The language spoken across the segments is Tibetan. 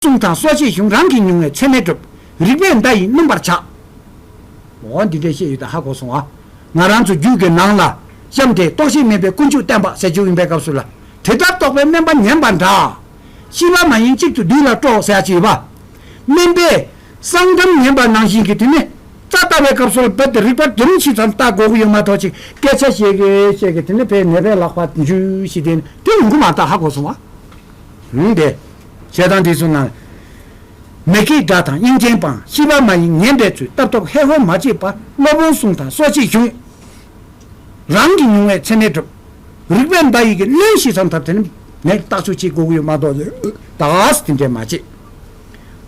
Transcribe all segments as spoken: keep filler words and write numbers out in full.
གསུང་དང་སོ་སྐྱེས་གཞུང་། རང་གིས་མྱོང་བའི་ཚད་མས་གྲུབ། རིགས་པས་མདའ་ཡིས་བསྣུན་པར་བྱ། འོ་འདི་འདྲའི་བཤད་ཡོད་ད། ཧ་གོ་སོང་ཨ། ང་རང་ཚོ་རྒྱུད་ཀྱི་ནང་ལ་གཤམ་དེ་རྟོག་ཞིབ་མེད་པའི་ཀུན་སྤྱོད་བསྟན་པ་ཟེར་རྒྱུ་ཡིན་པའི་སྐབས་སུ་ལ། དེ་ལྟར་རྟོག་པས་དམན་པ་ཉན་པ་འདྲ། ཤེས་པ་མ་ཡིན་གཅིག་ཏུ་བསྡུས་ལ་སྤྲོ་ཟེར་ཡ་ཅིག་ཡོད་པ། དམན་པས་གསང་གཏམ་ཉན་པ་ནང་བཞིན་གྱི་དེ་ནི་རྩ་ལྟ་བའི་སྐབས་སུ་ལ་བོད་དུ་རིག་པ་རྡུལ་ཕྱིན་ཙམ་ལྟ་དགོས་ཀྱི་ཡོད་མ་གཏོགས་ཅིག་སྐད་ཆ་བཤད་ཀྱི་བཤད་ཀྱི་དེ་ནི་ཕའི་ནད་པའི་ལག་པ་འཇུ་ཞིག་དེ་ནི་དེ་ཡོང་གི་མ་རེད་ད། ཧ་གོ་སོང་ཨ། ཧུང་དེ། བྱས་ཙང་འདི་ཚོ་ནང་། མི་སྐད་སྒྲ་དང་དབྱིངས་ཅན་སྤང་། ཤེས་པ་མ་ཡིན་ངན་པའི་ཚུལ། ལྟ་སྟོབས་ཧེ་ཧོ་མ་བྱེད་པར། སློབ་དཔོན་གསུང་དང་སོ་སྐྱེས་གཞུང་། རང་གིས་མྱོང་བའི་ཚད་མས་གྲུབ། རིགས་པས་མདའ་ཡིས་ཀྱི་བསྣུན་ཞིང་བསམ་ཐབས་དེ་ནི་ངས་རྟགས་ཆོད་བྱེད་དགོས་ཀྱི་ཡོད་མ་གཏོགས་ད་ག་སེ་དེ་འདྲས་མ་བྱེད།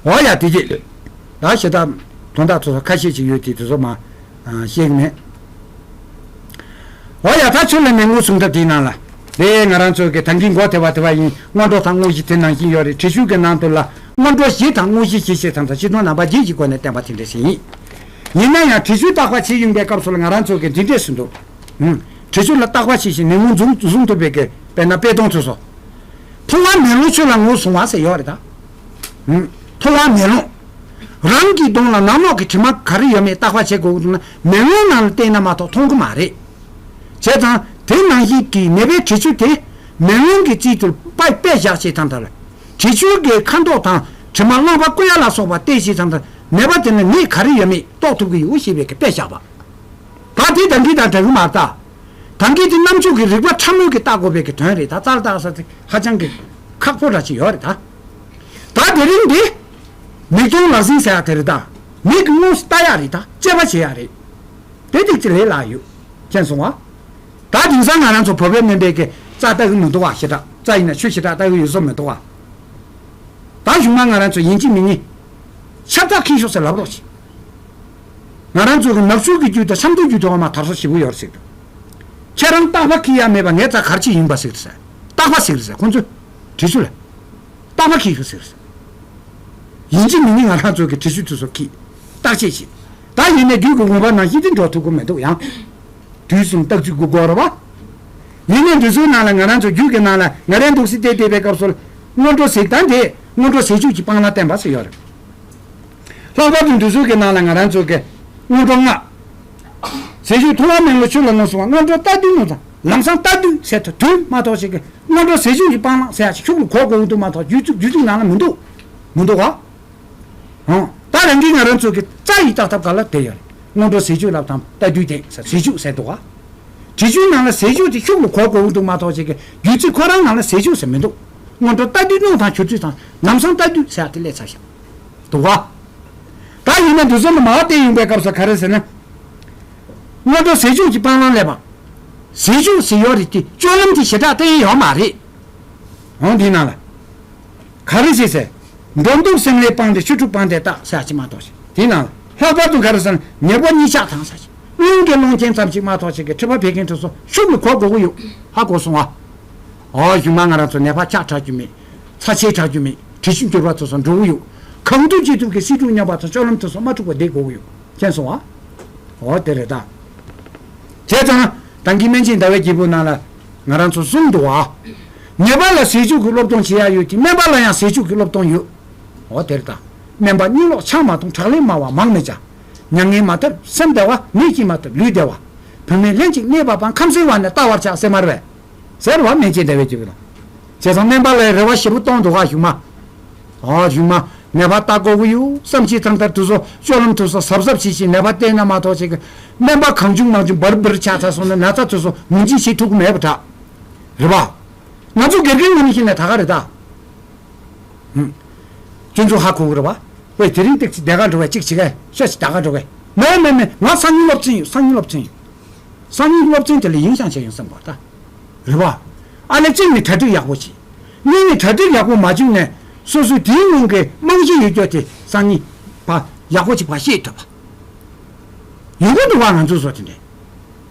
འོ་ཡ་དེ་རྗེས་ད་ཞེ་དྲག་དོན་དག་ཚོ་ཁ་ཤས་ཅིག་ཡོད་དེ་དེ་ཚོ་མ་བཤད་གི་མེད། འོ་ཡ་ད་ཆོས་ལ་ནས་ངོ་སྲུང་ཐབས་དེའི་ནང་ལ། དེ་ང་རང་ཚོ་གི་ད་གིན་འགོ་དེ་བ་དེ་བ་ཡིན། སྔོན་འགྲོ་དང་དངོས་གཞི་དེ་ནང་བཞིན་ཡོད་རེད། དྲི་ཆུ་གི་ནང་དུ་ལ་སྔོན་འགྲོ་བཞི་དང་དངོས་གཞི་བཞི་ཞེས་དང་དང་སྤྱི་དོན་རྣམ་པ་བརྒྱད་ཀྱི་སྒོ་ནས་བསྟན་པ་དེ་འདྲ་ཞིག་ཡིན། ཡིན་ན་ཡང་དྲི་ཆུ་བརྟག་པ་བྱེད་ཡོང་པའི་སྐབས་སུ་ལ་ང་རང་ཚོ་གི་འདི་འདྲས་སུ་འདུག་ཨུམ། དྲི་ཆུ་ལ་བརྟག་པ་བྱེད་བཞིན་ནི་ངོ་འཛུམ་བཟུང་ཐུབ་པའི་གི་དཔེར་ན་དཔེ་སྟོང་ཚུལ་སོགས། མཐོང་བ་མེ་ལོང་ཆུ་ལ་ངོ་བཟུང་བ་ཟེར་ཡོད་རེད་ད། ཨུམ། མཐོང་བ་མེ་ལོང་། རང་གི་གདོང་ལ་ནང་ལོགས་ཀྱི་དྲི་མ་ག་རེ་ཡོད་མེད་བརྟག་པ་བྱེད་དགོས་ཀྱི་འདུག་ན་མེ་ལོང་ནང་ལ་བལྟས་ན་མ་གཏོགས་མཐོང་གི་མ་རེད། བྱས་ཙང་དེ་ནང་བཞིན་གྱི་ནད་པའི་དྲི་ཆུ་དེ་མེ་ལོང་གི་རྩིས་དུ་པ་དཔེ་བཞག་བྱས་ཙང་ད་ལ། དྲི་ཆུ་གི་ཁ་མདོག་དང་དྲི་མ་རློན་པ་བསྐུ་ཡ་ལ་སོགས་པ་བལྟས་བྱས་ཙང་ད་ནད་པ་དེ་ལ་ནད་ག་རེ་ཡོད་མེད་རྟོགས་ཐུབ་ཀྱི་ཡོད་ཞེས་པའི་གི་དཔེ་བཞག་པ། ད་དེ་ད་གིན་དང་འདྲ་གི་མ་རེད་ད། ད་གིན་དེ་རྣམ་དཔྱོད་ཀྱི་རིག་པ་ཕྲ་མོ་གིས་བལྟ་དགོས་པའི་གི་དོན་རེད་ད། རྩ་ལ་བརྟག་ས་དེ་ཧ་ཅང་གི་ཁག་པོ་འདྲ་ཅིག་ཡོད་རེད་ད། ད་དེ་རིང་འདི་མིག་མཐོང་ལག་ཟིན་ཟེར་ཡ་དེ་རེད་ད། མིག་གིས་དངོས་སུ་ལྟ་ཡ་རེད་ད། དཔྱད་པ་བྱེད་ཡ་རེད། དེ་ཏིག་ཙི་ལས་སླ་ཡོད། མཁྱེན་སོང་ང་། ད་དེང་སང་ང་རང་ཚོ་བོད་པའི་སྨན་པའི་གི་རྩ་ལྟ་གི་མི་འདུག་བ། ཞེ་དྲག་རྩ་ཡིན་ན་ཆུ་ཞེ་དྲག་ལྟ་གི་ཡོད་ས་མི་འདུག་བ། ད་གཞུག་མ་ང་རང་ཚོ་ཡིན་གཅིག་མིན་གཉིས། ཆབ་རྟགས་ཁྱེར་ཤོག་ཟེར་ལབ་རོགས་བྱེད། ང་རང་ཚོ་གི་ནག་ཆུ་གི་རྒྱུད་དང་ཆབ་མདོ་རྒྱུད་དུའང་མ་དར་སོ་ཞེ་པོ་ཡོད་རེད་ཟེར་གི་འདུག་ཁྱེད་རང་རྟག་པ་ཁྱེར་ཡ་མེད་པ་ངའི་རྩ་གར་ཅིག་ཡིན་པ་ཟེར་ཟེར། རྟག་པ་ཟེར་ཟེར་ཁོང་ཚོས་དྲི་ཆུ་ལ། རྟག་པ་ཁྱེར་ཤོག་ཟེར་ཟེར། ཡིན་གཅིག་མིན་གཉིས་ང་རང་ཚོ་གི་དྲི་ཆུ་དེ་ཚོ་ཁྱེར། བརྟག་དཔྱད་བྱེད། ད་ཡིན་ནའི་རྒྱུད་ཀྱི་དགོངས་པ་ནང་བཞིན་དེ་འགྲོ་ཐུབ་ཀྱི་མི་འདུག་ཡང་། དུས་གསུམ་རྟག་ཚུལ་གྱི་སྒོ་རེད་བ། ཡིན་ནའི་འདི་ཚོའི་ནང་ལ་ང་རང་ཚོ་རྒྱུད་ཀྱི་ནང་ལ་ང་རའི་འདུག་སེ་བལྟས་བལྟས་པའི་སྐབས་སུ་ལ། སྔོན་འགྲོ་ཟེར་ད་འདི་སྔོན་འགྲོ་ཟས་བཅུད་ཀྱི་སྤང་བླང་བསྟན་པ་ཟེར་ཡོད་རེད། ལྷག་པར་དུ་འདི་ཚོའི་གི་ནང་ལ་ང་རང་ཚོ་གི་སྔོན་འགྲོ་ལྔ། ཟས་བཅུད་མཐོང་བ་མེ་ལོང་ཆུ་ལ་ངོ་བཟུང་བ། སྔོན་འགྲོ་ལྟ་དུས་ངོ་ཚ། ལམ་སང་ལྟ་དུས་ཟེར་ཐུབ་དུས་མ་གཏོགས་ཞིག་གི་སྔོན་འགྲོ་ཟས་བཅུད་ཀྱི་སྤང་བླང་ཟེར་ཡ་ཞིག་ཤུགས་ལ་གོ་དགོས་འདུག་མ་གཏོགས་རྒྱུད་ཚིག་རྒྱུད་ཚིག་ནང་ལ་མི་འདུག་མི་འདུག་ག་ཨང་། ད་རང་གིས་ང་རང་ཚོ་གི་རྩ་ཡི་བརྟག་ཐབས་ག་ལ་དེ་ཡོད་རེད། སྔོན་འགྲོ་ཟས་བཅུད་ལབ་དང་ལྟ་དུས་དེ་ཟས་བཅུད་ཟེར་འདུག་ག་དྲི་ཆུའི་ནང་ལ་ཟས་བཅུད་དེ་ཤུགས་ལ་གོ་དགོས་འདུག་མ་གཏོགས་ཅིག་གི་རྒྱུད་ཚིག་ཁོ་རང་ནང་ལ་ཟས་བཅུད་ཟེར་མི་འདུག་སྔོན་འགྲོ་ལྟ་དུས་སྣང་དང་གྱུར་ཚུལ་དང་ལམ་སང་ལྟ་དུས་ཟེར་ཡ་དེ་སླེབས་ཚར་ཤག་འདུག་ག་ད་ཡིན་ན་འདི་ཚོ་ལ་མར་བལྟས་ཡོང་པའི་སྐབས་སུ་ག་རེ་ཟེར་ན། སྔོན་འགྲོ་ཟས་བཅུད་ཀྱི་སྤང་བླང་སླེབས་པ། ཟས་བཅུད་ཟེར་ཡོད་རེད་དེ་སྤྱོད་ལམ་དེ་ཞེ་དྲག་བསྟན་ཡོད་མ་རེད། འོང་དེའི་ནང་ལ། ག་རེ་བྱེད་ཟེར། འགྲོ་འདུག་སེམས་ལས་སྤངས་ཏེ་ཆོས་དྲུག་སྤངས་ཏེ་བརྟག་ཟེར་ཡ་ཅིག་མ་གཏོགས་ཤིག་དེའི་ནང་ལ་ལྷག་པར་དུ་ག་རེ་ཟེར་ན་ཉེར་པོ་གཉིས་ཆགས་དང་ཟེར་ཞིག་རླུང་གི་རླུང་རྐྱེན་ཙམ་ཞིག་མ་གཏོགས་ཞིག་གི་མཁྲིས་པ་བད་ཀན་དེ་ཚོ་ཤུགས་ལ་གོ་དགོས་ཀྱི་ཡོད། ཧ་གོ་སོང་ཨ། ཨོ་གཞུག་མ་ང་རང་ཚོ་ནད་པ་ཆགས་དྲགས་རྒྱུ་མེད། ཚ་ཆེ་དྲགས་རྒྱུ་མེད། དྲི་ཆུ་འགྱུར་བ་དེ་ཚོ་འགྲོ་གི་ཡོད། གང་ཐུབ་ཅི་ཐུབ་ཀྱིས་སྲིད་སྐྱོང་མཉམ་པ་དང་སྤྱོད་ལམ་དེ་ཚོ་མ་འཁྲུག་པ་བསྡད་དགོས་ཀྱི་ཡོད། མཁྱེན་སོང་ཨ། ཨོ་དེ་རེད་ད། བྱས་ཙང་། ད་གིན་སྨན་བྱེད་ཟླ་བའི་སྐྱེས་བུ་ནང་ལ་ང་རང་ཚོ་གསུངས་འདུག་ཨ། ཉེས་པ་ལ་ཟས་བཅུད་ཀྱི་སློབ་སྟོན་བྱེད་ཡ་ཡོད་ཀྱི་དམན་པ་ལ་ཡང་ཟས་བཅུད་ཀྱི་སློབ་སྟོན་ཡོད། ཨོ་དེ་རེད་ད། དམན་པ་གཉིད་ལོག་ཆང་མ་འཐུང་དྲག་ལས་སྨྲ་བ་མང་མི་བྱ། མྱ་ངན་མ་ཐེབས་སེམས་བདེ་བ། ནད་ཀྱིས་མ་ཐེབས་ལུས་བདེ་བ། བུད་མེད་ལྷན་ཅིག་གནས་པ་དང་ཁམས་གསལ་བ་ནི་ལྟ་བར་བྱ་ཟེར་མ་རེད་པས། ཟེར་བ་སྨན་བྱེད་ཟླ་བའི་སྐྱེས་བུ་ལ། བྱས་ཙང་དམན་པ་ལ་རེ་བ་ཞེ་པོ་གཏོང་འདུག་ག་གཞུག་མ། ཨོ་གཞུག་མ་ནད་པ་ལྟ་དགོས་ཀྱི་ཡོད་བསམ་བྱས་ཙང་ལྟར་དུས་སུ་སྤྱོད་ལམ་དུས་སུ་གཟབ་གཟབ་བྱེད་ཅིང་ནད་པ་བསྟེན་ན་མ་གཏོགས་ཅིག་གི་དམན་པ་གང་བྱུང་མང་བྱུང་འབར་འབར་ཆགས་ཚར་སོང་ན་ན་ཚ་དུས་སུ་ངོས་འཛིན་བྱེད་ཐུབ་ཀྱི་མེད་པ་འདྲ། རེད་པ། ང་ཚོ་དགེ་རྒན་ངོས་ནས་བཤད་ན་ད་ག་རེད་ད། ཧུམ། ཁྱོད་ཚོ་ཧ་གོ་གི་རེད་པ། ཝེ་དེ་རིང་ཏིག་ཙི་བདེ་ག་འགྲོ་བས་གཅིག་བྱེད་གས་ཤ་ཞིག་ད་ག་འགྲོ་གས། མེད་མེད་མེད་ང་སང་ཉིན་སློབ་ཚན་ཡོད་སང་ཉིན་སློབ་ཚན་ཡོད། སང་ཉིན་སློབ་ཚན་དེ་ལ་ཡིན་ཤང་བྱས་ཡོང་བསམ་པ་ད། རེད་པ། ཨ་ལས་གཅིག་ནས་གྲ་སྒྲིག་ཡག་པོ་བྱེད། གཉིས་ནས་གྲ་སྒྲིག་ཡག་པོ་མ་བྱུང་ནས་སོ་སོའི་དེའི་སྔོན་གྱི་རྨང་གཞི་ཡོད་རྒྱུ་དེ་སང་ཉིན་ཕ་ཡག་པོ་ཅིག་ཕ་ཤེས་ཐུབ་པ། ཡོང་གི་འདུག་ག་ང་ཚོ་ཚོ་དེ་འདྲས།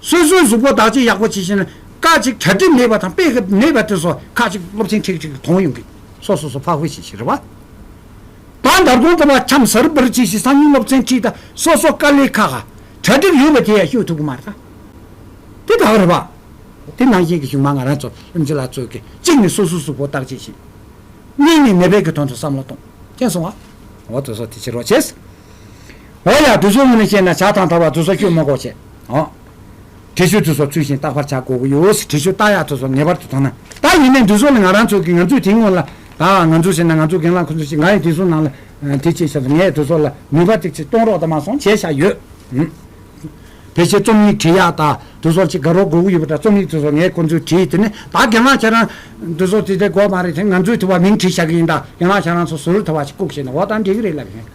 སོ་སོའི་གཟུགས་པོ་བདག་གཅེས་ཡག་པོ་བྱེད་བཞིན་ན་ཁ་ཅིག་གྲ་སྒྲིག་མེད་པ་དང་དཔེ་གི་མེད་པ་དེ་ཚོ་ཁ་ཅིག་སློབ་ཚན་ཁྲིག་ཁྲིག་གི་མཐོང་ཡོང་གི། སོ་སོ་སོ་ཕག་པོ་བྱེད་བཞིན་རེད་པ། ད་འདར་གོང་དུ་བ་འཆམ་ཟར་འབུར་བྱེད་བཞིན་སང་ཉིན་སློབ་ཚན་ཁྲིད་ད་སོ་སོ་དཀའ་ལས་ཁག་ག་གྲ་སྒྲིག་ཡོད་པ་དེ་ཡང་ཤོད་ཐུབ་གི་མ་རེད་ད། དེ་ད་ག་རེད་པ། དེ་ནང་བཞིན་གྱི་གཞུག་མ་ང་རང་ཚོ་ཨེམ་ཆི་ལགས་ཚོས་ཀྱི་གཅིག་ནས་སོ་སོའི་གཟུགས་པོ་བརྟག་དཔྱད་བྱེད། གཉིས་ནས་ནད་པའི་གི་དོན་དུ་བསམ་བློ་གཏོང་། མཁྱེན་སོང་ང་། འོ་དེ་ཚོ་དེ་བྱེད་རོགས་བྱེད། འོ་ཡ་དེ་ཚོ་ངོས་ནས་བཤད་ན་ཇ་དང་དར་བ་དེ་ཚོ་སྐྱོན་མ་དགོས་བྱེད། འོ། འགྲེལ་བརྗོད་དེ་ཚོ་ཚུལ་བཞིན་བརྟག་པར་བྱ་དགོས་ཀྱི་ཡོད། འགྲེལ་བརྗོད་བརྟག་ཡག་དེ་ཚོ་ངེས་པར་དུ་མཐོང་ན། ད་ཡིན་ནའི་འདི་ཚོ་ལ་ང་རང་ཚོ་གི་ང་ཚོའི་དེ་སྔོན་ལ་ད་ང་ཚོ་ཟེར་ན་ང་ཚོ་རྒན་ལགས་ཁོ་ཚོ་ཞིག་ང་ཡི་དེ་ཚོ་ནང་ལ་དེ་བྱས་ཤག་ངས་དེ་ཚོ་ལ་ནུས་པ་ཏིག་ཙི་གཏོང་རོགས་ད་མ་སོང་བྱས་ཤག་ཡོད། ཕལ་ཆེར་རྩོམ་ཡིག་བྲིས་ཡག་དང་དེ་ཚོ་ཅིག་དགའ་རོགས་དགོས་ཀྱི་ཡོད་པ་འདྲ། རྩོམ་ཡིག་དེ་ཚོ་ངས་ཁོ་ཚོས་བྲིས། དེ་ནས་ད་རྒན་ལགས་ཁྱེད་རང་དེ་ཚོ་དེ་དེ་དགོས་མ་རེད། དེ་ང་ཚོའི་དུ་བ་མིང་བྲིས་བཞག་གི་ཡིན། ད་རྒན་ལགས་ཁྱེད་རང་ཚོ་ཟུར་དུ་བ་ཞིག་བཀུག་བྱས་ན་འོ་ད་འགྲིག་གི་རེད་ལབ་ཡིན།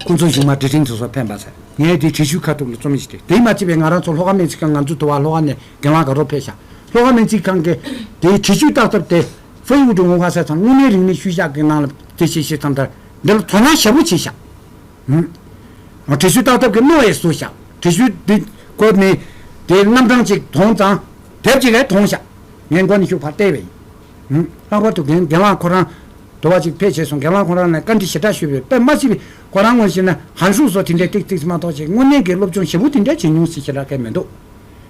ཁོ་ཚོ་གཞུང་མ་འབྲི་ཕྲེང་དེ་ཚོ་ཕན་པ་ཟེར། ངས་དེ་བྲིས་ཆུ་ཁ་ཐུག་ལ་རྩོམ་ཡིག་དེ་དེ་མ་བྱས་པའི་ང་རང་ཚོ་ལྷོ་ཁ་སྨན་རྩིས་ཁང་ང་ཚོའི་དུ་བ་ལྷོ་ཁ་ནས་རྒན་ལགས་དགའ་རོགས་ཕེབས་ཤག་ལྷོ་ཁ་སྨན་རྩིས་ཁང་གི་དེའི་བྲིས་ཆུ་ཏག་ཏག་དེ་ཧྥེ་ཡུ་ཀྲུང་ཧྭ་ས་ཚང་དངོས་གནས་རིག་གནས་ཤུལ་བཞག་གི་ནང་ལ་དེ་བྱེད་བྱེད་ཙམ་ལྟར་འདི་ལ་དོ་སྣང་ཞེ་པོ་བྱས་ཤག་བྲིས་ཆུ་ཏག་ཏག་གི་རྣོ་བས་བཟོས་ཤག་བྲིས་ཆུ་འདི་ཁོ་ནི་དེ་རྣམ་གྲངས་ཅིག་མཐོང་ཙང་དེབ་ཅིག་ལས་མཐོང་ཤག་ངས་མགོ་ནས་ཤུགས་ཕར་བལྟས་པས་ཡིན། ལྷག་པར་དུ་རྒན་རྒན་ལགས་ཁོ་རང་དུ་བ་ཅིག་ཕེབས་བྱས་སོང་། རྒན་ལགས་ཁོ་རང་ནས་བཀའ་འདྲི་ཞེ་དྲག་ཞུས་པས་དཔེ་མ་སྲིད་པའི་ཁོ་རང་ངོས་བཞིན་ན་ཧན་ཧྲུག་སོགས་དེ་འདྲའི་ཏིག་ཏིག་མ་གཏོགས་ཅིག་དངོས་གནས་ཀྱི་སློབ་སྦྱོང་ཞེ་པོ་དེ་འདྲ་བྱེད་མྱོང་སྲིད་ཞེ་དྲག་གས་མི་འདུག་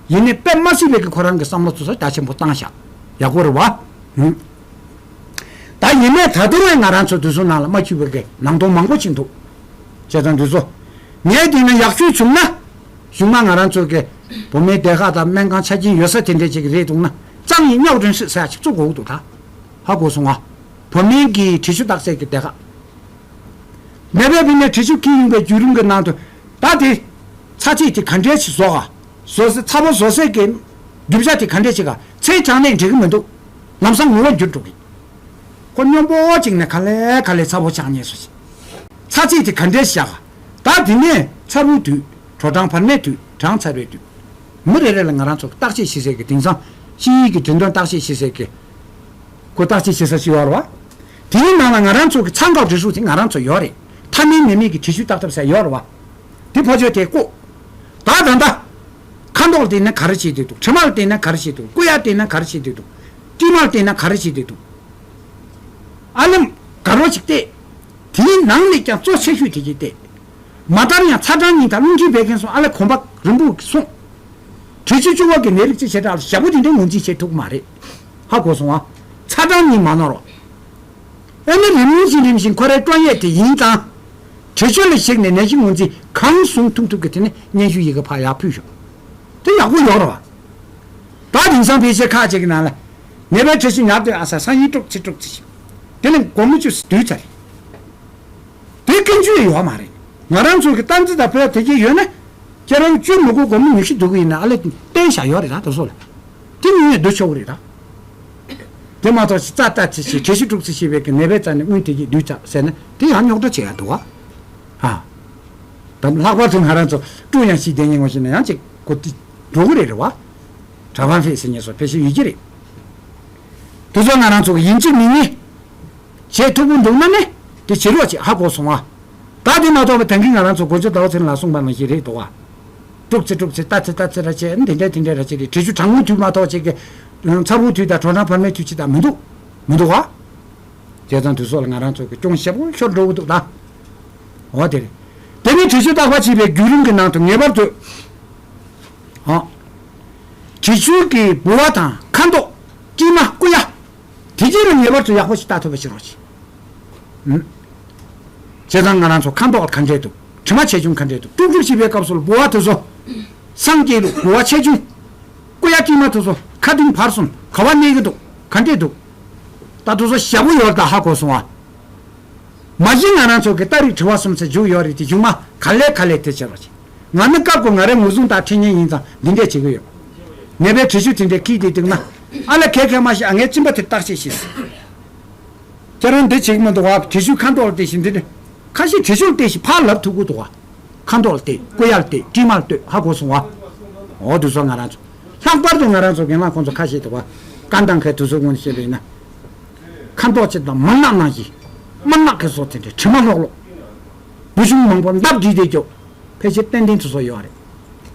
ཡིན་ནའི་དཔེ་མ་སྲིད་པའི་གི་ཁོ་རང་གི་བསམ་བློ་ཚོ་ས་རྒྱ་ཆེན་པོ་བཏང་ཤག་ཡག་པོ་རེད་བ། ཧུམ། ད་ཡིན་ནའི་ད་དུང་ང་རང་ཚོ་དུས་ཚོད་ནང་ལ་མ་འཁྱུད་པའི་གི་ནང་དོན་མང་པོ་ཅིག་འདུག་བྱས་ཙང་དུས་ཚོད་ངས་དེ་ན་ཡག་ཤོས་བྱུང་ན། གཞུག་མ་ང་རང་ཚོ་གི་བོད་མིའི་སྡེ་ཁག་དང་སྨན་ཁང་ཆ་རྐྱེན་ཡོད་ས་དེ་འདྲས་ཅིག་རེད་འདུག་ན་ཙང་ཡིན་རྙོག་དྲན་སྲིད་ས་ཡ་ཅིག་བཙུགས་དགོས་ཀྱི་འདུག་ད་ཧ་གོ་སོང་ང་། བོད་མིའི་གི་བྲིས་ཆུ་བརྟག་དཔྱད་ཀྱི་སྡེ་ཁག་ནད་པའི་བུད་མེད་བྲིས་ཆུ་འཁྱེར་ཡོང་པའི་བརྒྱུད་རིམ་གྱི་ནང་དུ་ད་དེ་ཚ་ཚིགས་དེ་ག་འདྲས་ཞིག་བཟོ་ག་བཟོ་ས་ཚ་པོ་བཟོ་སའི་གི་རྒྱུ་ཆ་དེ་ག་འདྲས་ཞིག་ག་ཚེ་གྲངས་ནས་འགྲིག་གི་མི་འདུག་ལམ་སང་ངོ་བོ་འགྱུར་འགྲོ་གི་ཁོ་སྙོམས་པོ་གཅིག་ནས་ག་ལེ་ག་ལེ་ཚ་པོ་ཆགས་ཉེས་སོ་ཞིག་ཚ་ཚིགས་དེ་ག་འདྲས་ཞིག་ག་ད་དེ་ནས་ཚ་པོའི་དུས་དྲོ་གྲང་བར་མའི་དུས་གྲང་ཚ་བའི་དུས། མི་རེ་རེ་ལ་ང་རང་ཚོ་བརྟག་དཔྱད་བྱེད་སའི་གི་དེང་སང་ཕྱི་ཡུལ་གྱི་འགྲེམས་སྟོན་བརྟག་དཔྱད་བྱེད་སའི་གི་ཁོ་བརྟག་དཔྱད་བྱེད་ས་ཞིག་ཡོད་རེད་བ། དེའི་ནང་ལ་ང་རང་ཚོ་གི་ཚང་ཁག་འབྲི་ཧྲུག་དེ་ང་རང་ཚོ་ཡོད་རེད། ཐ་མལ་མེ་མེད་ཀྱི་བྲིས་ཆུ་བརྟག་ཐབས་ཟེར་ཡོད་རེད་བ། དེ་ཕོ་ཆོས་དེ་བཀོད། ད་ད་ད། ཁ་མདོག་ལ་བལྟས་ན་ག་རེ་བྱེད་དེ་འདུག་དྲི་མ་ལ་བལྟས་ན་ག་རེ་བྱེད་དེ་འདུག་སྐུ་ཡག་བལྟས་ན་ག་རེ་བྱེད་དེ་འདུག་དཀྱིལ་མ་ལ་བལྟས་ན་ག་རེ་བྱེད་དེ་འདུག་ཨ་ལམ་དགའ་རོགས་ཅིག་བལྟས། དེའི་ནང་ནས་ཀྱང་གཙོ་ཆེ་ཤོས་དེ་གྱིས་བལྟས། མ་མཐར་ཡང་ཚ་གྲང་གཉིས་དང་རླུང་མཁྲིས་བད་ཀན་སོགས་ཨ་ལས་གོམ་པ་རིམ་པོ་སོང་། དྲི་ཆུ་བཅུ་པ་གི་ནད་རིགས་ཅིག་བྱེ་བྲག་ལ་ཞེ་པོ་དེ་འདྲའི་ངོས་འཛིན་བྱེད་ཐུབ་ཀྱི་མ་རེད། ཧ་གོ་སོང་ཨ། ཚ་གྲང་གཉིས་མ་ནོར་བ། ཨེ་ནི་རིམ་བཞིན་རིམ་བཞིན་ཁོ་རའི་སྐྱོན་ཡས་དེ་ཡིན་ཙང་། དྲི་ཆུ་ལ་གཞིགས་ནས་ནད་གཞི་ངོས་འཛིན་གང་བྱུང་ཐུབ་ཐུབ་ཀྱི་དེ་ནི་སྙན་ཞུ་ཡི་གེ་ཕར་ཡར་ཕུལ་ཤོག་དེ་ཡག་པོ་ཡོད་རེད་བ། ད་དེང་སང་ཕལ་ཆེར་ཁག་ཅིག་གི་ནང་ལ། ནད་པའི་འཕྲོད་བསྟེན་ཉར་དུས་ཨ་ས་སང་ཉིན་དཀྲུག་ཚེ་དཀྲུག་ཚེ་ཞིག་དེ་ནི་དགོང་མོ་བཅུ་ཙམ་སྡོད་ཚར་རེད། དེ་ཀུན་སྤྱོད་ཡོད་མ་རེད། ང་རང་ཚོ་གི་སྟངས་འཛིན་དང་བོད་དེ་གྱད་ཡོད་ན། ཁྱེད་རང་བཅུ་མི་དགོས་དགོང་མོ་ཉི་ཤུ་སྡོད་གི་ཡིན་ན་ཨ་ལས་བསྟན་བཞག་ཡོད་རེད་ད་དེ་ཚོ་ལ། དེ་ཉིན་ནས་སྡོད་ཆོག་གི་རེད་ད། དེ་མ་གཏོགས་ཅི་རྩ་ལྟ་ཚེ་ཞིག་དྲི་ཆུ་དཀྲུག་ཚེ་ཞིག་བས་ཀྱི་ནད་པའི་རྩ་ནས་དངུལ་དེ་གྱད་སྡོད་ཚར་ཟེར་ན་དེ་ཡང་རྙོག་དྲ་བྱེད་ཡ་འདུག་བ། ཧ། ད་ལྷག་པར་དུ་ང་རང་ཚོ་ཀྲུང་དབྱང་ཞིག་བསྡད་ཉིན་ངོ་ཤེས་ན་ཡང་ཅིག་གོ་དེ་འགྲོ་གི་རེད་རེད་བ། གྲྭ་པ་ཕེབས་ཟེར་ཉེས་སོགས་ཕལ་ཆེར་ཡོད་ཀྱི་རེད། དེ་ཚོ་ང་རང་ཚོ་གི་ཡིན་གཅིག་མིན་གཉིས། བྱེད་ཐུབ་པོ་འདུག་ན་ནི་དེ་བྱེད་རོགས་བྱེད་ཧ་གོ་སོང་ཨ། ད་དེ་མ་གཏོགས་པ་ད་གིན་ང་རང་ཚོ་དགོན་ཆོས་ཟླ་བ་ཚེ་རིང་ལགས་གསུངས་པ་ནང་བཞིན་རེད་འདུག་ཨ། དཀྲུག་ཚེ་དཀྲུག་ཚེ་ལྟ་ཚེ་ལྟ་ཚེ་ར་བྱེད་ཨ་ནི་དེ་འདྲ་དེ་འདྲ་ར་བྱེད་རེད། དྲི་ཆུ་གྲང་མོའི་དུས་མ་གཏོགས་བྱེད་ཀྱི། ཚ་བོའི་དུས་དང་དྲོ་གྲང་བར་མའི་དུས་ཅི་དང་མི་འདུག་མི་འདུག་ཨ། བྱས་ཙང་དུས་ཚོད་ལ་ང་རང་ཚོ་གི་སྐྱོན་ཞེ་པོ་ཤོར་འགྲོ་གི་འདུག་ད། འོ་དེ་རེད། དེ་ནས་དྲི་ཆུ་བརྟག་པ་བྱེད་པའི་བརྒྱུད་རིམ་གྱི་ནང་དུ་ངེས་པར་དུ། ཨ། དྲི་ཆུ་གི་ལྦུ་བ་དང་ཁ་མདོག་དཀྱིལ་མ་སྐུ་ཡ། དེ་རྗེས་ལ་ངེས་པར་དུ་ཡག་པོ་ཞིག་བལྟ་ཐུབ་པ་བྱེད་རོགས་གྱིས། ཨུམ། བྱས་ཙང་ང་རང་ཚོ་ཁ་མདོག་ག་འདྲས་འདུག་དྲི་མ་ཆེ་ཆུང་ག་འདྲས་འདུག་དཀྲུག་དཀྲུག་བྱེད་པའི་སྐབས་སུ་ལྦུ་བ་དེ་ཚོ། སངས་རྒྱས་ལུགས་ལྦུ་བ་ཆེ་ཆུང་། སྐུ་ཡ་དཀྱིལ་མ་དེ་ཚོ་ཁ་གདིང་བར་གསུམ་ག་བ་གནས་ཀྱི་འདུག་ག་འདྲས་འདུག་ད་དེ་ཚོ་ཞེ་པོ་ཡོད་ད་ཧ་གོ་སོང་ཨ། མ་གཞི་ང་རང་ཚོ་གི་ལྟ་རིག་དྲི་བ་གསུམ་ཚེ་འཇུག་ཡོད་རེད་དེ་གཞུག་མ་ག་ལེ་ག་ལེ་དེ་བྱེད་རོགས་བྱེད། ང་ནི་སྐབས་ཀོ་ང་རའི་ངོས་བཟུང་དང་འཕྲི་སྙན་ཡིན་ཙང་འདི་འདྲས་བྱེད་ཀྱི་ཡོད། ནད་པའི་དྲི་ཆུ་དེ་འདྲས་ཁྱེར་ཏེ་འདུག་ན། ཨ་ལ་ཁེ་ཁེ་མ་ཤི་ཨ་ངའི་གཅིན་པ་དེ་བརྟག་དཔྱད་བྱེད། ཁྱེད་རང་འདི་བྱེད་ཀྱི་མི་འདུག་བ། དྲི་ཆུ་ཁ་མདོག་ལ་བལྟས་ཤིང་འདི་འདྲས། ཁ་ཤས་དྲི་ཆུར་བལྟས་ཤིང་ཕར་ལབ་ཐུབ་ཀྱི་འདུག་བ། ཁ་མདོག་ལ་བལྟས་སྐུ་ཡ་ལ་བལྟས་དཀྲིས་མ་ལ་ལྟོས་ཧ་གོ་སོང་བ། འོ་དུས་ཚོད་ང་རང་ཚོ། ལྷག་པར་དུ་ང་རང་ཚོ་རྒན་ལགས་ཁོང་ཚོ་ཁ་ཤས་འདུག་བ། བཀའ་འདང་ཁའི་དུས་ཚོད་སྔོན་བཤད་པ་ཡིན་ན། ཁ་མདོག་ཅིག་དང་མར་ནག་ནང་བཞིན། དམར་ནག་གི་བཟོ་དེ་འདྲའི་དྲི་མ་ལྷོག་ལྷོག་བུ་ཆུང་མང་པོ་འདབ་བསྒྲིགས་ཏེ་སྐྱོ། ཕལ་ཆེར་ཏན་ཏན་དུ་བཟོ་ཡོད་རེད།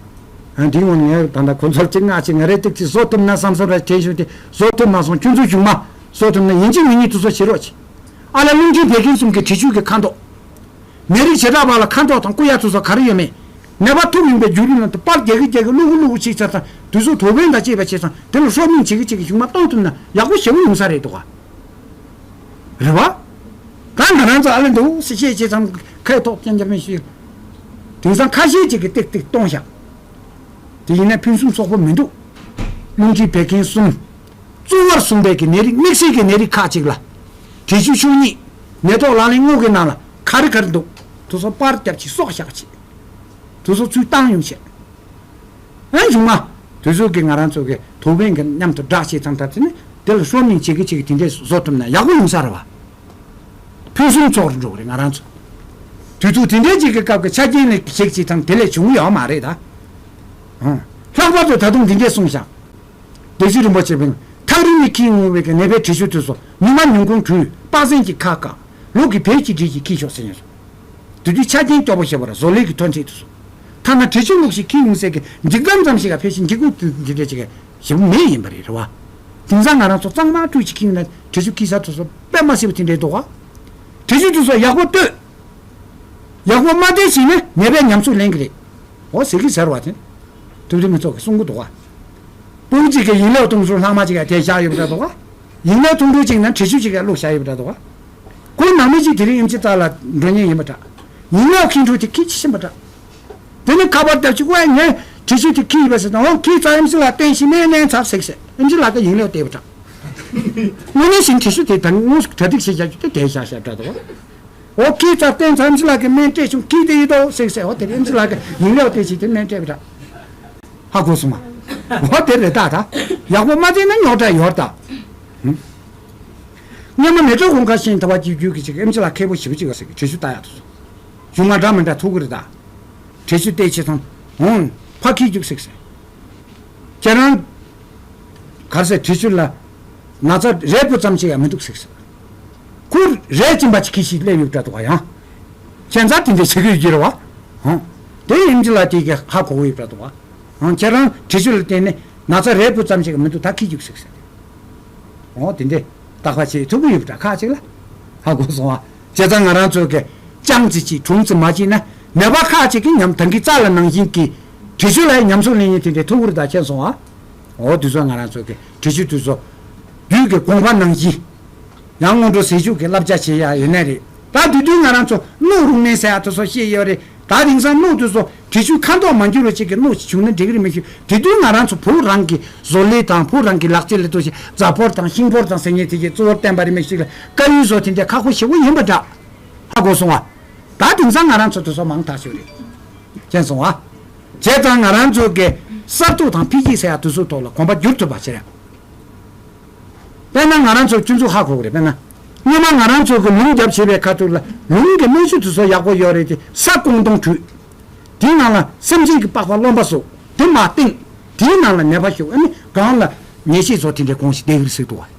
ཨ་འདི་ངོ་ངས་ད་ལྟ་ཁོ་ཚོར་གཅིག་སྔགས་ཅིག་ང་རེ་ཏིག་ཅིག་བཟོ་ཐུབ་ན་བསམ་བསམ་ར་དྲན་བྱུང་སྟེ་བཟོ་ཐུབ་མ་སོང་། ཁྱོད་ཚོ་གཞུག་མ་བཟོ་ཐུབ་ན་ཡིན་གཅིག་མིན་གཉིས་དུ་བཟོ་བྱེད་རོགས་གྱིས། ཨ་ལ་རླུང་འཕྲིན་བད་ཀན་གསུམ་གྱི་དྲི་ཆུ་གི་ཁ་མདོག་ནད་རིགས་བྱེ་བྲག་པ་ལ་ཁ་མདོག་དང་སྐུ་ཡ་དུ་སོགས་ག་རེ་ཡོད་མེད། ནད་པ་ཐུག་ཡོང་པའི་རྒྱུ་རིགས་ནང་དུ་པར་རྒྱག་གི་རྒྱག་གི་བླུག་གི་བླུག་གི་ཅིག་ཚར་ཙང་དུས་ཚོད་དོ་དཔོན་དང་བཅས་པ་བྱས་ཙང་དེ་ལ་སྲོག་སྨན་བྱེད་གི་བྱེད་གི་གཞུག་མ་གཏོང་ཐུབ་ན་ཡག་པོ་ཞེ་པོ་ཡོང་ས་རེད་འདུག་ག་རེད་བ། ད་ང་རང་ཚོ་ཨ་ལེ་འདུག་སེ་བཤད་བྱས་ཙང་ཁའི་ཐོག་རྐྱང་རྐྱང་མི་ཤེས། དེང་སང་ཁ་ཤས་ཅིག་གིས་ཏིག་ཏིག་གཏོང་བཞག་དེ་ཡིན་ན་ཕུན་སུམ་ཚོགས་པོ་མི་འདུག་རླུང་མཁྲིས་བད་ཀན་གསུམ། གཙོ་བོར་བཟུང་བའི་གི་ནད་རིགས་དམིགས་བསལ་གྱི་ནད་རིགས་ཁག་ཅིག་ལ། དྲི་ཆུ་ཆུ་གཉིས། ནད་ཐོག་ལག་ལེན་དངོས་ཀྱི་ནང་ལ་ག་རེ་ག་རེ་འདུག་དེ་ཚོ་པར་རྒྱབ་ཅིག་སོག་བཞག་ཅིག་དེ་ཚོ་ཚུར་བཏང་ཡོང་བྱས། ཨ་གཞུང་མ། དུས་ཚོད་ཀྱིས་ང་རང་ཚོ་གི་དོ་དགོན་གྱི་མཉམ་དུ་སྦྲགས་བྱས་ཙང་ད་དེ་ནི་དེ་ལ་ཧྲོ་མིང་བྱེད་ཀྱི་བྱེད་ཀྱི་དེ་འདྲས་བཟོ་ཐུབ་ན་ཡག་པོ་ཡོང་ས་རེད་བ། ཕུན་སུམ་ཚོགས་རུ་འགྲོ་གི་རེད་ང་རང་ཚོ། དུས་ཚོད་དེ་འདྲས་ཅིག་གི་སྐབས་ཀྱི་ཆ་རྐྱེན་ལ་གཞིགས་བྱས་ཙང་དེ་ལས་བྱུང་ཡོད་མ་རེད་ད། ཨང་། ལྷག་པར་དུ་ད་དུང་འདི་འདྲས་གསུངས་ཤག་སྡེ་སྲིད་རིན་པོ་ཆེ་བས་ཐག་རིང་ནས་འཁྱེར་འོང་བའི་གི་ནད་པའི་དྲི་ཆུ་དུས་སུ་ཉི་མ་ཉིན་གུང་དྲོས་དཔག་ཚད་ཀྱི་ཁ་བཀག་ལུག་གི་བལ་གྱི་སྒྲིལ་གྱིས་འཁྱེར་ཤོག་ཟེར་ཉན་སོང་། དེ་དུས་ཆ་རྐྱེན་སྐྱོ་པོ་ཞེ་པོ་ར་བཟོ་ལས་ཀྱི་མཐོ་འཕྲད་དུ་སོང་། ཐ་ན་དྲི་ཆུ་བླུགས་ཤིག་འཁྱེར་ཡོང་ཟེར་གི་འཇིགས་སྒྲམ་ཙམ་ཞིག་ག་ཕལ་ཆེར་འཇིགས་སྐུལ་དེ་འདྲ་ཅིག་ཞེ་པོ་མེད་ཡིན་པ་རེད་རེད་བ། དེང་སང་ང་རང་ཚོ་གཙང་མ་བཀྲུས་ཤིག་འཁྱེར་ཡོང་ན་དྲི་ཆུ་འཁྱེར་ས་དུ་སོ་དཔེ་མ་སྲིད་པ་དེ་འདྲའི་འདུག་ག་དྲི་ཆུ་དུ་སོ་ཡག་པོ་ལྟོས། ཡག་པོ་མ་ལྟོས་ཤིག་ན་ནད་པས་ཉམས་སུ་ལེན་གི་རེད། འོ་ཟེར་གི་ཟེར་བ་དེ། ཐུབ་བསྟན་མི་ཚོགས་ཀྱིས་གསུང་གི་འདུག་ག་སྤུ་གུ་གཅིག་གིས་ཡིན་ལེའུ་གཏོང་ཚུལ་ལྷག་མ་གཅིག་ག་དེ་བཞག་ཡོད་པ་འདྲ་འདུག་ག་ཡིན་ལེའུ་གཏོང་འཕྲོ་གཅིག་ན་དྲི་ཆུ་གཅིག་ག་བླུགས་བཞག་ཡོད་པ་འདྲ་འདུག་ག་ཁོའི་ནང་མི་གཅིག་དེ་རིང་ཨེམ་ཆི་རྩ་ལ་འགྲོ་མཁན་ཡིན་པ་འདྲ། ཡིན་ལེའུ་འཁྱེར་འཕྲོ་དེ་ཁྱི་ཆི་ཆེན་པ་འདྲ། དེ་ནི་ཁ་པར་བརྡབ་ཅིག་ཝེ་ངས་དྲི་ཆུ་དེ་ཁྱི་ཡིན་པ་ཟེར་དང་འོ་ཁྱི་རྩ་ཨེམ་ཆི་ལ་བསྟན་ཞིག་མེད་ནས་ཚབ་ཟེར་ཟེར་ཨེམ་ཆི་ལ་ཀ་ཡིན་ལེའུ་བལྟས་པ་འདྲ། དངོས་གནས་བཞིན་དྲི་ཆུ་དེ་ད་དངོས་སུ་གྲ་སྒྲིག་བྱས་བཞག་རྒྱུ་དེ་དེ་བཞག་བཞག་འདྲ་འདུག་འོ་ཁྱི་རྩ་བསྟན་ཚར་ཨེམ་ཆི་ལ་ཀའི་སྨན་སྤྲད་བྱུང་ཁྱི་དེ་ཡིན་དོ་ཟེར་ཟེར་འོ་དེ་ཨེམ་ཆི་ལ་ཀའི་ཡིན་ལེའུ་བལྟས་ཞིག་དེ་སྨན་སྤྲད་པ་འདྲ། ཧ་གོ་སོང་ང་། འོ་དེ་རེད་ད་ད། ཡག་པོ་མ་བལྟས་ན་རྙོག་དྲ་ཡོད་ད། སྔོན་མ་མེ་ཏྲོག་གོང་ཁ་ཤིང་ཐ་བ་གཅིག་རྒྱུད་ཀྱི་ཅིག་ཨེམ་ཆི་ལ་ཁེ་པོ་ཞེ་པོ་ཅིག་བ་ཟེར་གི་དྲི་ཆུ་ལྟ་ཡག་ཐུག་སོང་། གཞུང་མ་འདྲ་མི་འདྲ་ཐུག་གི་རེད་ད། དྲི་ཆུ་བལྟས་ཆེ་ཚང་འོང་ཕ་ཁི་རྒྱུག་ཟེར་ཟེར། ཁྱེད་རང་གར་ཟེར་དྲི་ཆུ་ལ་ན་ཚ་རེ་སྤུ་ཙམ་ཅིག་ཡང་མི་འདུག་ཟེར་ཟེར། ཁུར་རེ་གཅིན་པ་ཅིག་གི་ཞིག་སླེབས་ཡོད་འདྲ་འདུག་བ་ཡང་། ཁྱད་མཚར་དེ་འདྲ་བྱེད་ཀྱི་ཡོད་ཀྱི་རེད་བ། ཧང་། དེ་ཨེམ་ཆི་ལ་དེ་གི་ཧ་གོ་གི་ཡོད་འདྲ་འདུག་བ། ཧང་ཁྱེད་རང་དྲི་ཆུ་ལ་བརྟེན་ནས་ན་ཚ་རེ་སྤུ་ཙམ་ཅིག་མི་འདུག་ད་ཁི་རྒྱུག་ཟེར་ཟེར། འོ་དེ་འདྲས་རྟག་པ་བྱེད་ཐུབ་ཀྱི་ཡོད་པ་འདྲ་ཁག་ཅིག་ལ་ཧ་གོ་སོང་བ། བྱས་ཙང་ང་རང་ཚོ་གི་ཅང་ཙི་ཅིག་གྲུང་ཙི་མ་བྱེད་ན་ནད་པ་ཁག་ཅིག་གི་ཉམས་ད་གི་རྩ་ལ་ནང་བཞིན་གྱི་དྲི་ཆུ་ལ་ཉམས་སུ་ལེན་ཡིན་དེ་འདྲས་ཐུབ་ཀྱི་རེད་ད་མཁྱེན་སོང་བ། འོ་དུས་ཚོད་ང་རང་ཚོ་གི་དྲི་ཆུ་དུས་ཚོད་རྒྱུད་ཀྱི་དགོངས་པ་ནང་བཞིན། ཡང་སྔོན་འགྲོ་ཟས་བཅུད་ཀྱི་བསླབ་བྱ་བྱེད་ཡ་ཡོད་ནའི་རེད། ད་དེ་དུས་ང་རང་ཚོ་རྣོ་རུང་ནས་ཟ་ཡ་དེ་ཚོ་བཤད་ཡོད་རེད། ད་དེང་སང་རྣོ་དེ་ཚོ་དྲི་ཆུ་ཁ་མདོག་མ་འགྱུར་བ་ཅིག་གི་རྣོ་ཞིག་བྱུང་ན་འགྲིག་གི་རེད་མི་ཤེས། དེ་དུས་ང་རང་ཚོ་བོད་རང་གི་བཟོ་ལས་དང་བོད་རང་གི་ལག་རྩལ་ལ་ལྟོས་ཤིག་རྫ་ཕོར་དང་ཤིང་ཕོར་དང་ཟེར་མཁན་དེ་གའི་གཙོ་བོར་བསྟན་པ་རེད་མི་ཤེས་ལ་དཀར་ཡོལ་བཟོ་དེ་འདྲ་ཁག་པོ་ཞེ་པོ་ཡིན་པ་འདྲ། ཧ་གོ་སོང་ང་། ད་དེང་སང་ང་རང་ཚོ་དེ་ཚོ་མང་དག་ཤོས་རེད། མཁྱེན་སོང་ང་། བྱས་ཙང་ང་རང་ཚོ་གི་གསར་གཏོད་དང་འཕེལ་རྒྱས་ཟེར་ཡ་དེ་ཚོའི་ཐོག་ལ་གོམ་པ་བསྒྱུར་ཐུབ་པ་བྱེད་རེད། དཔེར་ན་ང་རང་ཚོ་སྤྱི་ཚོགས་ཧ་གོ་གི་རེད། དཔེར་ན། སྔོན་མ་ང་རང་ཚོ་གི་ལུང་རྒྱབ་བྱེད་པའི་ཁ་ཐུག་ལ་ལུང་གི་སྨན་ཆུ་དེ་ཚོ་ཡག་པོ་ཡོད་རེད་དེ་ས་ཀོང་སྟོང་བྲུས། དེའི་ནང་ལ་སེམས་ཅན་གྱི་པགས་པ་རློན་པ་བཟོ། དེ་མ་བཏིང་། དེའི་ནང་ལ་ནད་པ་ཤོག་ཨ་ནི་གང་ལ་ཉེས་ཆད་བཟོ་དེ་འདྲའི་གོང་ཞིག་བསྡད་ཀྱི་རེད་ཟེར་འདུག་བ།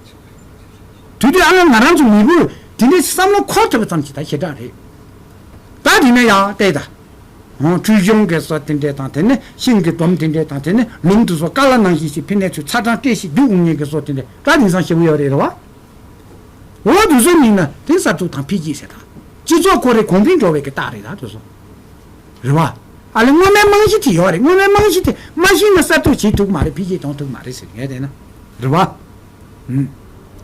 དུས་དུས་ཨ་ལ་ང་རང་ཚོ་མི་བུ་དེ་འདྲའི་བསམ་བློ་འཁོར་ཐུབ་པ་ཙམ་ཞིག་ད་ཞེ་དྲག་རེད། ད་དེ་ནས་ཡང་བལྟས་ད། ཧོང་ཁྲུས་གཞོང་གི་བཟོ་དེ་འདྲས་དང་དེ་ནས་ཤིང་གི་སྡོམ་དེ་འདྲས་དང་དེ་ནས་ལུང་དུ་བཟོ་ཀ་ལ་ནང་བཞིན་ཞིག་ཕི་ནས་ཚུར་ཚ་གྲང་སྤྲད་ཞིག་རྒྱུག་འོང་ངེས་ཀྱི་བཟོ་དེ་འདྲས་ད་དེང་སང་ཞེ་པོ་ཡོད་རེད་རེད་བ། འོ་དུ་བཟོ་མིན་ན་དེ་གསར་གཏོད་དང་འཕེལ་རྒྱས་ཟེར་ད། སྤྱི་ཚོགས་ཁོ་རེ་གོང་འཕེལ་འགྲོ་བའི་གི་རྟགས་རེད་ད་དུ་བཟོ། རེད་བ། ཨ་ལེ་སྔོན་མའི་རྨང་གཞི་དེ་ཡོད་རེད། སྔོན་མའི་རྨང་གཞི་དེ་མ་ཤེས་ན་གསར་གཏོད་བྱེད་ཐུབ་མ་རེད། འཕེལ་རྒྱས་གཏོང་ཐུབ་མ་རེད་ཟེར་ངས་བལྟས་ན། རེད་བ།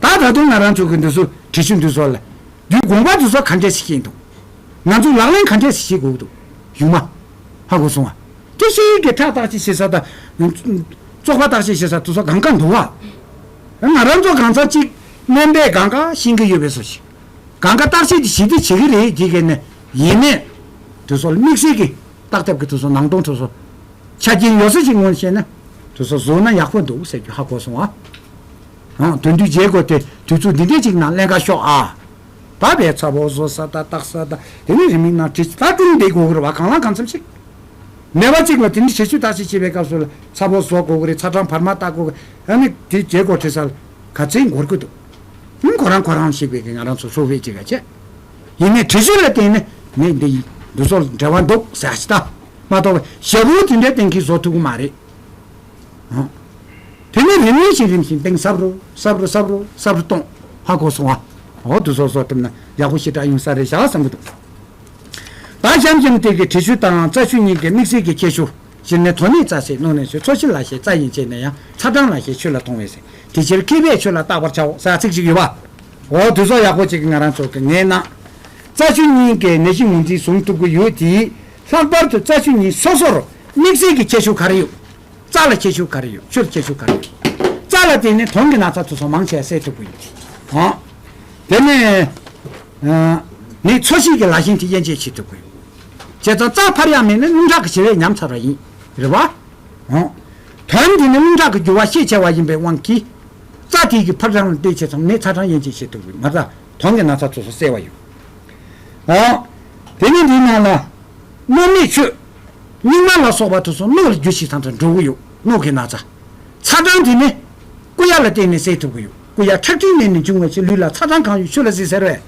ད་ད་དུང་ང་རང་ཚོ་གི་འདི་ཚོ་དྲི་ཆུ་འདི་ཚོ་ལ། རྒྱུད་དགོངས་པ་འདི་ཚོ་ག་འདྲས་ཞིག་ཤེས་འདུག་ང་ཚོ་ལག་ལེན་ག་འདྲས་ཞིག་བྱེད་དགོས་འདུག་གཞུག་མ། ཧ་གོ་སོང་ང་། དེ་ཤེས་ཡོན་གྱི་ཕྲག་བརྟག་ཅིག་བྱེད་ས་དང་། བཙོག་པ་བརྟག་ཞིབ་བྱེད་ས་དེ་ཚོ་གང་ག་འདུག་བ། ང་རང་ཚོ་གང་ཚང་གཅིག་སྨན་པས་གང་ག་ཤེས་ཀྱི་ཡོད་པའི་བཟོ་ཞིག་གང་ག་བརྟག་དཔྱད་དེ་ཞིབ་ཏུ་བྱེད་ཀྱི་རེད་དེ་གས་ནས་ཡིན་ནས། དེ་ཚོ་ལ་དམིགས་བསལ་གྱི་བརྟག་ཐབས་ཀྱི་དེ་ཚོ་ནང་དོན་དེ་ཚོ། ཆ་རྐྱེན་ཡོད་ས་ཅིག་ངོས་བཤད་ན། དེ་ཚོ་བཟོ་ན་ཡག་པོ་འདུག་ཟེར་རྒྱུ་ཧ་གོ་སོང་ཨ། ཨང་། དོན་དུ་བྱེད་དགོས་ཏེ་དུས་ཚོད་འདི་འདྲས་ཅིག་ནང་ལེན་ག་ཤོག་ཨ། ད་བས་ཚ་བོ་བཟོ་ས་ད་བརྟག་ས་ད་དེ་ནས་རིང་མིན་ནང་བྲིས་ད་ཀྲུང་བསྡད་དགོས་ཀྱི་རེད་བ། གང་ལ་གང་འཚམ་ཞིག་ནད་པ་གཅིག་ལ་དེ་འདྲ་བྱེད་ཆུ་བརྟག་ཞིབ་བྱེད་པའི་སྐབས་སུ་ལ་ཚ་བོ་བཟོ་དགོས་ཀྱི་རེད། ཚ་གྲང་བར་མ་བརྟག་དགོས་ཀྱི་ཨ་ནི་དེ་བྱེད་དགོས་བྲིས་ས་ལ་ག་ཚད་འགོར་གྱི་འདུག་ཨང་། ཁོ་རང་ཁོ་རང་ཞིག་པའི་གི་ང་རང་ཚོ་ཚོ་བའི་གཅིག་ག་བྱས། ཡིན་ནའི་དྲི་ཆུ་ལ་བརྟེན་ནས་ནད་འདི་ཡིན་འདི་ཚོ་འབྲེལ་བ་འདུག་ཟེར་ཞིག་ད་མ་གཏོགས་པའི་ཞབས་བྲོ་དེ་འདྲའི་གཏན་འཁེལ་བཟོ་ཐུབ་ཀྱི་མ་རེད། ཨང་། དེ་ནས་རིམ་བཞིན་རིམ་བཞིན་གཏིང་ཟབ་རུ་ཟབ་རུ་ཟབ་རུ་ཟབ་རུ་གཏོང་ཧ་གོ་སོང་ཨ། འོ་དུ་སོ་སོ་ཐུབ་ན་ཡག་པོ་ཞེ་དྲག་ཡོང་ས་རེད་བཞག་བསམ་གི་འདུག་ད་གཤམ་གཤམ་དེ་གི་དྲི་ཆུ་དང་རྩ་ཆུ་གཉིས་ཀྱི་དམིགས་བསལ་གྱི་ཁྱད་ཆོས་བཞིན་ནས་དོན་ནི་རྩ་ཟེར་སྣོད་ནས་ཆུ་འཚོ་ཕྱི་ལ་ཞེས་རྩ་ཡིན་བྱས་ནས་ཡང་ཚ་གྲང་ལ་ཞེས་ཆུ་ལ་མཐོང་བས་ཟེར་དེ་ཕྱིར་མཁས་པས་ཆུ་ལ་བརྟག་པར་བྱའོ་ཟེར་ཚིག་ཅིག་ཡོད་པ། འོ་དུས་ཚོད་ཡག་པོ་ཅིག་ང་རང་ཚོ་གི་ངའི་ནང་། རྩྭ་ཆུ་གཉིས་ཀའི་ནད་གཞི་ངོས་འཛིན་བཟུང་ཐུབ་ཀྱི་ཡོད་དེ། ལྷག་པར་དུ་རྩྭ་ཆུ་གཉིས་སོ་སོར་དམིགས་བསལ་གྱི་ཁྱད་ཆོས་ག་རེ་ཡོད། རྩྭ་ལ་ཁྱད་ཆོས་ག་རེ་ཡོད། ཆུ་ལ་ཁྱད་ཆོས་ག་རེ་ཡོད། རྩྭ་ལ་བརྟེན་ནས་དོན་གྱི་ན་ཚ་དེ་ཚོ་མང་ཆེ་བ་སེལ་ཐུབ་ཀྱི་ཡོད། ཨང་། དེ་ནས། ཨ། ནད་འཚོ་བྱེད་ཀྱི་ལག་ཤེས་དེ་དབྱེ་འབྱེད་བྱེད་ཐུབ་ཀྱི་ཡོད། བྱས་ཙང་རྩྭ་འཕར་ཡག་མེད་ན་རླུང་ཁྲག་གི་བྱེད་པས་ཉམས་ཚར་བ་ཡིན། རེད་བ། ཨང་། དོན་དེ་ནི་རླུང་ཁྲག་གི་རྒྱུ་བ་ཤས་ཆེ་བ་ཡིན་པའི་དབང་གིས། རྩྭ་དེ་གི་འཕར་སྟངས་ལ་བལྟས་བྱས་ཙང་ནད་ཚ་གྲང་དབྱེ་འབྱེད་བྱེད་ཐུབ་ཀྱི་ཡོད་མ་རེད། དོན་གྱི་ན་ཚ་དེ་ཚོ་སེལ་བ་ཡོད། ཨང་། དེ་ནས་འདིའི་ནང་ལ། རྣོ་མེད་ཆོས། སྙིགས་མ་ལ་སོགས་པ་དེ་ཚོ་རྣོ་ལ་རྒྱུ་བྱས་ཙང་འགྲོ་གི་ཡོད། རྣོ་གི་ན་ཚ། ཚ་གྲང་དེ་ནི། ཀུ་ཡ་ལ་བརྟེན་ནས་སེལ་ཐུབ་ཀྱི་ཡོད། ཀུ་ཡ་ཁྲག་མཁྲིས་ནད་ནས་འབྱུང་བའི་ཕྱིར་ལུས་ལ་ཚ་གྲང་གང་ཡོད་ཆུ་ལ་གཟིགས་ཟེར་བས།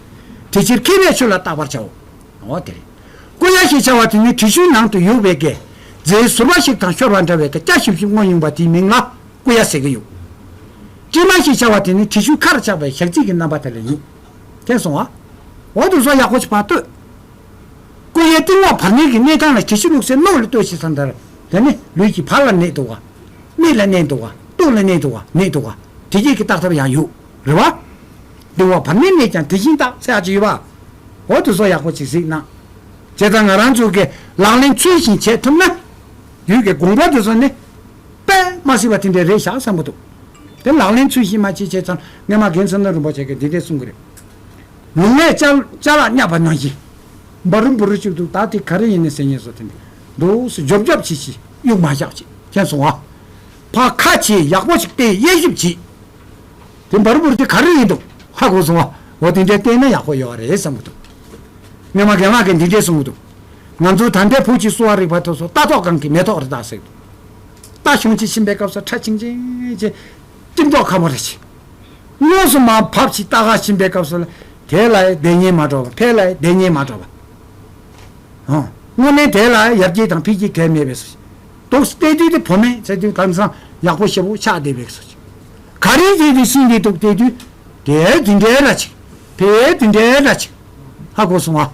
དེ་ཕྱིར་མཁས་པས་ཆུ་ལ་བརྟག་པར་བྱའོ། འོ་དེ་རེད། ཀུ་ཡ་ཞེས་བྱ་བ་དེ་ནི་དྲི་ཆུའི་ནང་དུ་ཡོད་པའི་གི། རྫས་ཟུར་པ་ཞིག་དང་ཤོར་བ་འདྲ་བའི་གི་སྐྱ་ཞིབ་ཞིབ་སྔོ་ཡིན་པ་དེའི་མིང་ལ་ཀུ་ཡ་ཟེར་གྱི་ཡོད། དྲི་མ་ཞེས་བྱ་བ་དེ་ནི་དྲི་ཆུའི་ཁར་ཆགས་པའི་ཞག་ཚིལ་གྱི་རྣམ་པ་དེ་ལ་ཡིན། མཁྱེན་སོང་ཨ། འོ་དེ་ཚོ་ཡག་པོ་ཞིག་ཕར་ལྟོས། ཀུ་ཡའི་གཏིང་འོག་བར་སྣེ་གི་གནས་སྟངས་ལ་དྲི་ཆུ་བླུགས་སའི་སྣོད་ལ་ལྟོས་ཤིག་ཙམ་ལྟར། དེ་ནི་ལུས་ཀྱི་བར་ལ་གནས་འདུག་ག་སྨད་ལ་གནས་འདུག་ག་སྟོད་ལ་གནས་འདུག་ག་གནས་འདུག་ག་དེ་སྐད་ཀྱི་བརྟག་ཐབས་ཡང་ཡོད། རེད་བ། གཏིང་འོག་བར་སྣེ་གནས་ཀྱང་དེ་བཞིན་བརྟག་ཟེར་ཡག་ཅིག་ཡོད་པ། འོ་དེ་ཚོ་ཡག་པོ་ཅིག་གཟིགས་གནང་། བྱས་ཙང་ང་རང་ཚོ་གི་ལག་ལེན་ཚུལ་བཞིན་བྱེད་ཐུབ་ན། ཡུལ་གྱི་དགོངས་པ་དེ་ཚོ་ནི། དཔེ་མ་སྲིད་པ་དེ་འདྲ་རེད་ཤག་བསམ་གྱི་འདུག་དེ་ལག་ལེན་ཚུལ་བཞིན་མ་བྱེད་བྱས་ཙང་སྔོན་མ་རྒན་ཚེ་རིང་རིན་པོ་ཆེ་གིས་འདི་འདྲ་གསུང་གི་རེད། ལུང་ནས་ཅ་ཅ་ལག་བསྙབས་པ་ནང་བཞིན། འབར་རུ་འབུར་རུ་བཅུག་འདུག་ད་དེ་ག་རེ་ཡིན་ནས་ཟེར་ཉེས་སོ་དེ་འདྲ། འདུག་སེ་རྒྱོབ་རྒྱོབ་བྱེད་ཅིག་གཡུག་མ་བཞག་ཅིག་མཁྱེན་སོང་ཨ། ཕར་ཁ་ཕྱེ་ཡག་པོ་ཞིག་བལྟས་དབྱེ་ཞིབ་བྱེད། དེ་འབར་རུ་འབུར་རུ་དེ་ག་རེ་ཡིན་འདུག་ཧ་གོ་སོང་ཨ། འོ་དེ་འདྲ་བལྟས་ན་ཡག་པོ་ཡོད་རེད་བསམ་གྱི་འདུག་སྔོན་མ་རྒན་ལགས་ཀྱིས་འདི་འདྲས་གསུང་གི་འདུག་ང་ཚོ་ད་ལྟའི་བོད་ཀྱི་གསོ་བ་རིག་པ་དེ་ཚོ་རྟ་ཐོག་སྒང་གི་མེ་ཏོག་རེད་ད་ཟེར་གི་འདུག་རྟ་ཞོན་ཅིག་ཕྱིན་པའི་སྐབས་སུ་ཁྲ་ཆིང་ཆིང་བྱས། སྐྱིད་མདོག་ཁ་པོ་རེད་ཅིག་དངོས་སུ་མར་བབས་ཤིག་རྟ་ཁ་ཕྱིན་པའི་སྐབས་སུ་ལ། དེ་ལ་ཡང་བདེ་ཉེས་མ་འགྲོ་བ། ཕེ་ལ་ཡང་བདེ་ཉེས་མ་འགྲོ་བ། ཨང་། དངོས་གནས་དེ་ལ་ཡར་རྒྱས་དང་འཕེལ་རྒྱས་གལ་མེད་པས་སོ། འདུག་སེ་བལྟས་དུས་དེ་བུ་མེད་ཟེར་དུས་གང་ཟག་ཡག་པོ་ཞེ་པོ་ཆགས་བསྡད་པས་སོ། ག་རེ་བྱས་ཏེ་ཤིང་དེ་འདུག་བལྟས་དུས། དེ་དེ་འདྲའི་ར་ཅིག་དེ་དེ་འདྲའི་ར་ཅིག་ཧ་གོ་སོང་ཨ།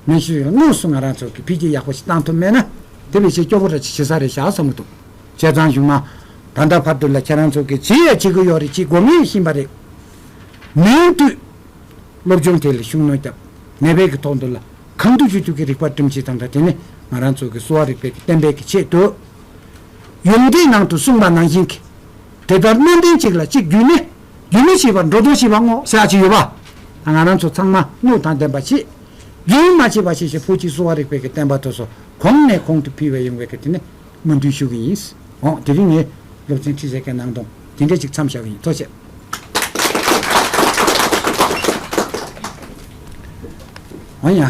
མི་ཤེས་ཡོན་དངོས་སུ་ང་རང་ཚོ་གི་འཕེལ་རྒྱས་ཡག་པོ་ཞིག་བཏང་ཐུབ་མེད་ན། དེ་བས་ཆེས་སྐྱོ་པོ་ར་ཅིག་བྱེད་ས་རེད་ཤག་བསམ་གྱི་འདུག་བྱས་ཙང་གཞུག་མ། ད་ལྟ་བར་དུ་ལ་ཁྱེད་རང་ཚོ་གིས་བྱེད་ཡ་བྱེད་ཀྱི་ཡོད་རེད། བྱེད་དགོས་ངེས་ཤེས་པ་རེད། མུ་མཐུད། སློབ་སྦྱོང་ཐད་ལ་ཤུགས་སྣོན་བརྒྱབ། ནད་པའི་གི་ཐོག་འདི་ལ་གང་ཐུབ་ཅི་ཐུབ་ཀྱི་རིག་པ་སྒྲིམ་བྱེད་དང་འདྲ། དེ་ནི་ང་རང་ཚོ་གི་གསོ་བ་རིག་པའི་གི་བསྟན་པའི་གི་ཆེད་དུ། ཡོན་ཏན་ནང་དུ་གསུངས་པ་ནང་བཞིན་གྱི། དེ་ལྟར་སྣོད་ལྡན་གཅིག་ལ་གཅིག་བརྒྱུད་ནས། རྒྱུན་མི་འཆད་པར་འགྲོ་དོན་བྱེད་པ་བསྔོ་ཟེར་ཡག་ཅིག་ཡོད་པ། ད་ང་རང་ཚོ་ཚང་མ་བསྔོ་དང་ལྡན་པ་བྱེད། རྒྱུན་མ་ཆད་པ་བྱེད་ཞེས་བོད་ཀྱི་གསོ་བ་རིག་པའི་གི་བསྟན་པ་དེ་ཚོ་གོང་ནས་གོང་དུ་འཕེལ་བའི་ཡོང་བའི་གི་དེ་ནི་སྨོན་འདུན་ཞུ་གི་ཡིན། འོང་དེ་རིང་ངས་སློབ་ཚན་ཁྲིད་བྱེད་མཁན་ནང་དོན་དེ་འདྲ་ཅིག་མཚམས་བཞག་གི་ཡིན། ཐུགས་རྗེ་ཆེ། འོ་ཡ།